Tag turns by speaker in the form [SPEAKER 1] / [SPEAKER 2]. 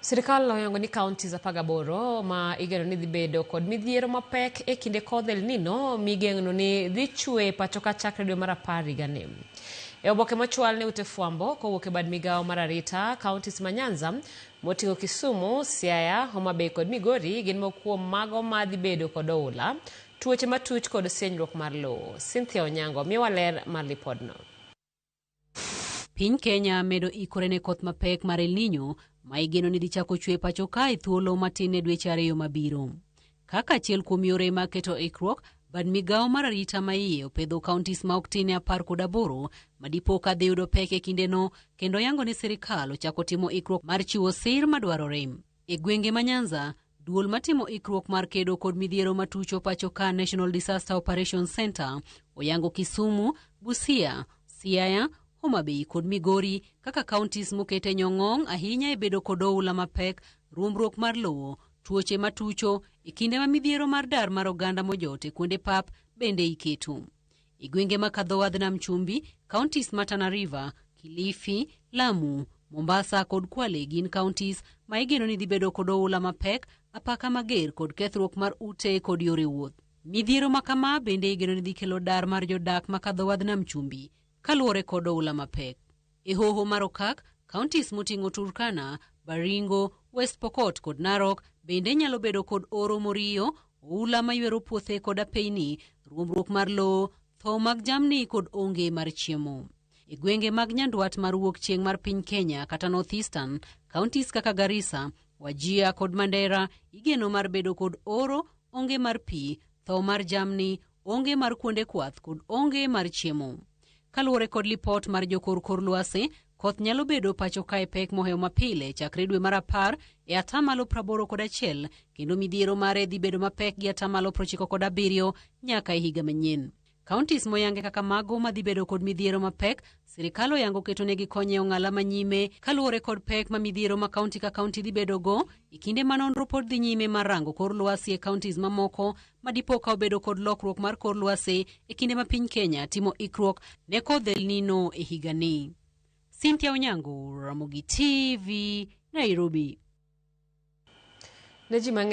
[SPEAKER 1] Sirkal oyango ni counties 18 ma igeno ni dhi bedo kod midhiero mapek e kinde kodh El Nino migeno ni dhi chwe pacho ka chakre dwe mar 10 higani. E oboke mochwal ne ute fwambo kowuok e bad migawo mar arita, counties ma Nyanza moting'o Kisumu, Siaya, Homa Bay kod Migori gin moko kuom mago ma dhi bedo kod oula, tuoche matuch kod sienyruok mar lowo. Cynthia Onyango miyowa ler mar lipodno.
[SPEAKER 2] Piny Kenya medo ikore ne koth mapek mar El Nino ma igeno ni dhi chako chwe pacho ka e thuolo matin ne dweche 2 mabiro. Kaka achiel kuom yore mag keto ikruok, bad migawo mar arita ma iye opedho counties ma ok tin ne 18 ma dipo ka dhi yudo pek e kindeno kendo yango ni sirikal ochako timo ikruok mar chiwo sir madwarore. E gwenge ma Nyanza, duol matimo ikruok mar kedo kod midhiero matucho pacho ka National Disaster Operations Center oyango Kisumu, Busia, Siaya, Homa Bay kod Migori kaka counties mokete nyong'ong' ahinya e bedo kod oula mapek, ruombruok mar lowo, tuoche matucho e kinde ma midhiero mar dar mar oganda mojot e kuonde pap bende iketo. E gwenge ma kadho wadh Nam Chumbi, counties ma Tana River, Kilifi, Lamu, Mombasa kod Kwale gin counties ma igeno ni dhi bedo kod oula mapek, apaka mager kod kethruok mar ute kod yore wuoth. Midhiero ma kama bende igeno ni dhi kelo dar mar jodak ma kadho wadh Nam Chumbi kaluwore kod oula mapek. E hoho mar Okak, counties moting'o Turkana, Baringo, West Pokot kod Narok bende nyalo bedo kod oro moriyo, oula maywero puothe kod apeyni, ruombruok mar lowo, tho mag jamni kod onge mar chiemo. E gwenge mag nyandwat mar wuok chieng' mar piny Kenya kata North Eastern, counties kaka Garissa, Wajir kod Mandera igeno mar bedo kod oro, onge mar pi, tho mar jamni, onge mar kuonde kwath kod onge mar chiemo. Kaluwore kod lipot mar jokor kor lwasi, koth nyalo bedo pacho kae pek mohewo mapile chakre dwe mar 10 e 81% kendo midhiero mare dhi bedo mapek gi 97% nyaka e higa manyien. Counties moyange kaka mago madhi bedo kod midhiero mapek, sirikal oyango keto negi kony e ong'ala manyime kaluwore kod pek ma midhiero ma kaunti ka kaunti dhi bedo go e kinde ma nonro pod dhi nyime mar rango kor lwasi e counties mamoko ma dipo ka obedo kod lokruok mar kor lwasi e kinde ma piny Kenya timo ikruok ne kodh El Nino e higani. Cynthia Onyango, Ramogi TV, Nairobi.
[SPEAKER 1] Ne ji mang'eny.